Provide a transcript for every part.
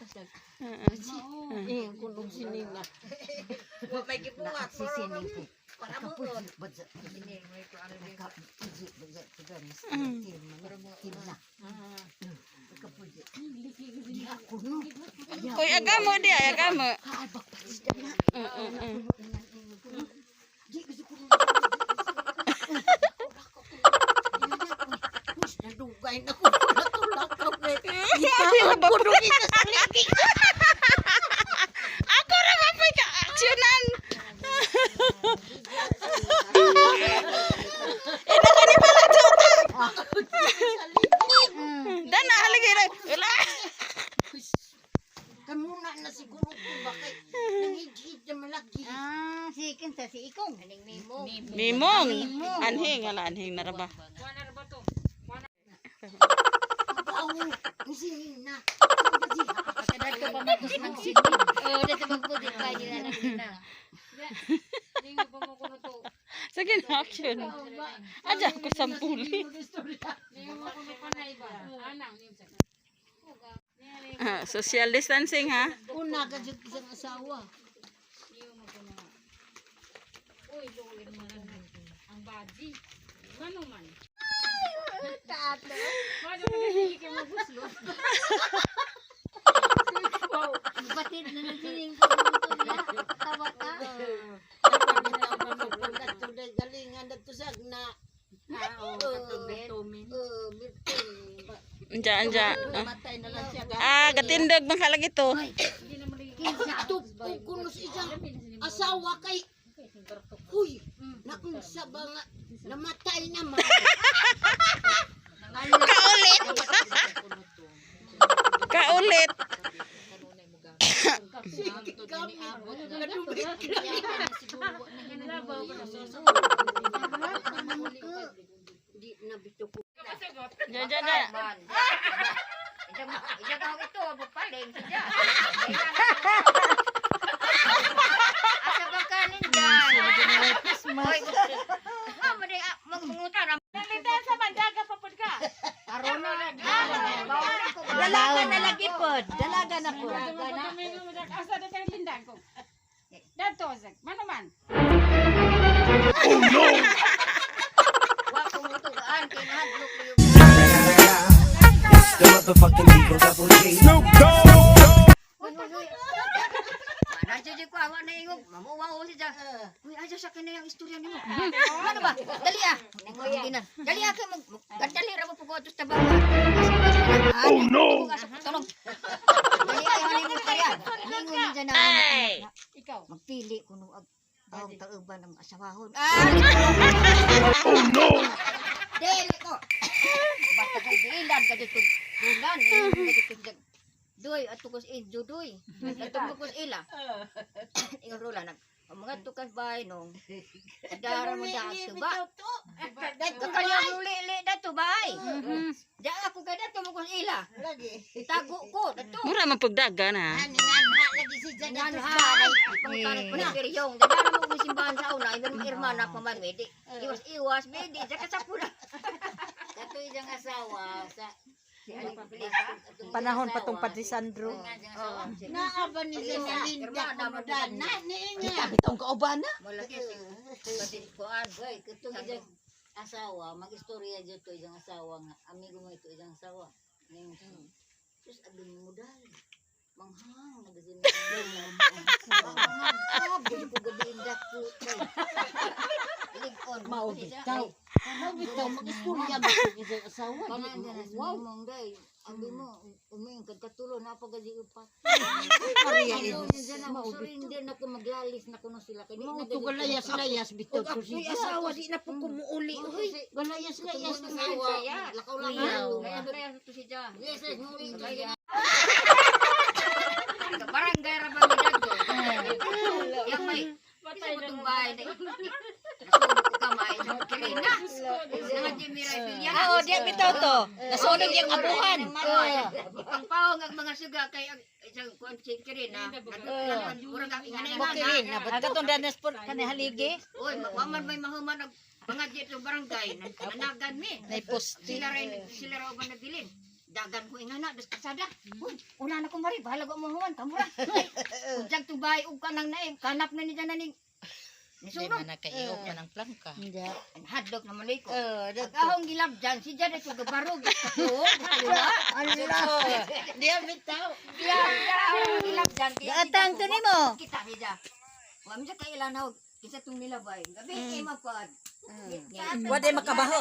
Kasal. Eh, kunong sinina. Wa may gibuhat. Si sining ko. Para mo Kapuji badza. Kapuji badza tiga mas tim tim na. Kapuji. Di ako no. Koy agamo di ay agamo. Kaabak pa siya na. Di gusto ko na. Nadugay na ko. Natulakaw na. Itaon ko nung isa sa ligi. Ako ra ba pa'y ka-actionan? Ina ka ni pala tuta. Dana haligi ra. Wala. Kamuna na siguro ko bakit nangidhid na malaki. Ah, si kinsa si Ikong. Aning Mimo. Mimong. Anhing wala anhing na ra ba? Aw, ni sinina. Kadadto pa matos nagsinig. Oh, dito magpudit pa nila na na. Sige na action. Aja ko sampuli. Ah, social distancing ha. Una ka jud isang asawa. Batid na ng sining ko. Tawa ta. Galingan na to sa na. Anja anja. Ah. Matay na lang siya. Ah, gatindog man kalagi to. Kinsa. Ito, kuno sa isang asawa kay. Huy, nakunsa ba nga namatay naman. Kaulit. Kaulit. Kami, nadumit Di na bito ko. Ja ja ja. Isa ka ito, papaling siya. Asa ba kanin dyan? Christmas. Ah, madi magungutan ang Sa mandaga pa pud ka. karon na. Dalaga na lagi pod. Dalaga na po. Asa na tayo lindan ko. Dato, Zek. Mano man? Wa ko mutugaan kay nahadlok ko yung It's the motherfucking Eagle Double G. Snoop Dogg. Mana jud ko awa na ingog, mamuwa o siya. Uy, aja sa kanya yung istorya nimo. Ano ba? Dali ah. Ningoy na. Dali ah kay mag dali ra mo pugod sa tabangan. Oh no. Tulong. Dali ah yung imong istorya. Ningoy ni dyan na. Ikaw. Magpili kuno ag ang tauban ang asawahon. Ah! Oh no. Dili ko. Basta kay diilan ka dito. Dulan, ka dito. Doy, ato ko sa dudoy. Ato ko sa ila. Ingon rola nag mga tukas bay nung dara mo da ba. Kakanya luli dato bay. Da ako ka dato mo ko sa ila. Lagi. Tago ko dato. Mura man pagdaga na. Aningan ha lagi si Nan Janet. ha nay pangutanan ko ni Piryong. Dara mo ko simbahan sa una, ibang irma na pa man di. Iwas iwas medi sa kasapula. Kato isang asawa sa Panahon pa tong Padre Sandro. Naa ba ni Zenalinda kuno na niinga. Bitong kaubana. Malaki si Pati kuan. Hoy, katong isang asawa, mag-istorya dyan to isang asawa nga. Amigo mo ito isang asawa. Ngayon, sus, abin mo dahil. Manghang, nagazin na. Manghang, ah, ko gabi dako. Ligon. Mao bitaw. Mao bitaw mag-istorya ba sa isang asawa? Kanan Di dyan, mo, wow. mong day. Abi mo, uming kagkatulo na pagadi upat. Maria Ano, is. dyan ako, surrender na ko, maglalis na kuno sila. Kaya di Mao na to gadi galayas-layas bitaw Ug to ako'y siya. asawa, di na po kumuuli. Uy, galayas-layas na asawa. Lakaw lang Ayaw. ako. Kaya to siya. Yes, yes, muli to siya. Barangay ra ba mi dadto? Yang may patay na bahay na. Nasunog ko kamay sa kirina. Nga Jimmy Rifle Oo, diya bitaw to. Nasunog yung abuhan. Pangpawang ang mga suga kay ang isang kuan si kirina. Murag ang ingana. Na ba't katong danas po kani haligi? Oy, waman may mahuman ang mga dito barangay. Nanagan mi. Nay poste. Sila rin sila raw ba nabilin? Dagan ko ingana das kasada. Uy, una na ko mari, bahala ko mo human kamura. Unsag tong bahay ug kanang naim, kanap na ni tanan ning Di nisunog. man nakaiok man ang plangka. Hadlok naman ko. Oh, Ang ahong gilabjan, si Janet yung gabarog. Oo, Allah. Diya bitaw. Diya, diya, ahong gilabjan. Gaatang to nimo. Kita siya. Wa mi sa kailan na kinsa tong nilabay. Gabi kay mapad. Wa day makabaho.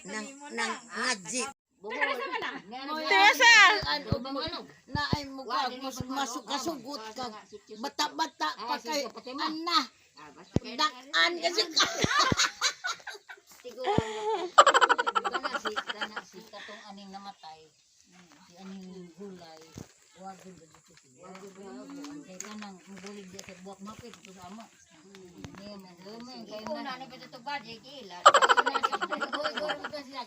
Nang nang ngaji. Teresa! Ano Na ay mukha masuk kasugot ka. Bata-bata pa kay ana. Dakan kasi ka. Siguro kana si katong aning namatay. Si aning gulay. Wag gud ba dito siya. Wag gud kay kanang mubulig di sa buwak mapit ito sa ama. Ni man man kay Ikaw man. na na ba ito ba kailan? Goy goy mo sila.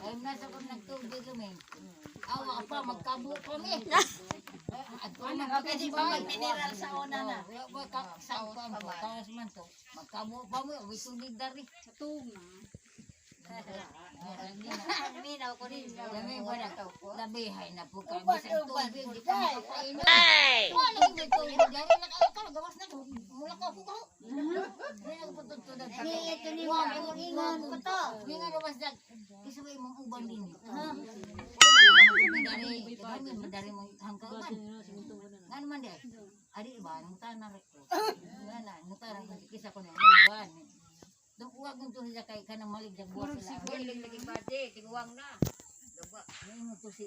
Ay nasa ko nagtubig kami. Awa pa magkabo kami. At na Pwede pa mag-mineral sa una na. Sa pa mo, taas man to. Magkabo pa mo, may tubig dari. Sa tunga. Minaw ko rin. Labihay na po kami sa tubig. Di ka makakainom. Wala yung may tubig dari. Nakakagawas na. Mula ko ako ko. Ni ito ni mo ingon ko to. Nga gawas dag. Kisa ba imong uban din? Ha? Madari, madari, madari mong hangkaman. Ngano man di? Ari ba nang tanar ko. Nga na, nang tanar ko kisa ko na uban. Dong uwag nung siya kay kanang malig jag buwas sila. Galing lagi ba di tiguang na. Ngayon to si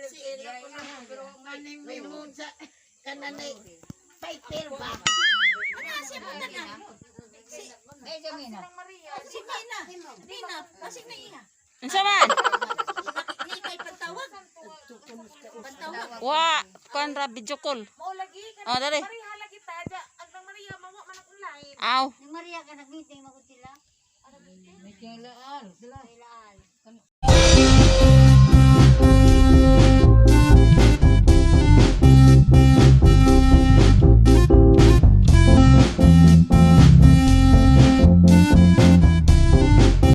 Si Ella ko na aning minun sa kananay fighter ba? Ano siya mo na? Eh, Jamina. Si Mina. Mina, pasig na iya. Unsa man? Ni kay pantawag. Pantawag. Wa, kuan ra video call. Mao lagi Oh, dali. Maria lagi ta ja. Ang nang Maria mawa man ang online. Aw. Ni Maria ka nag-meeting mo sila. May kailaan sila. Kailan?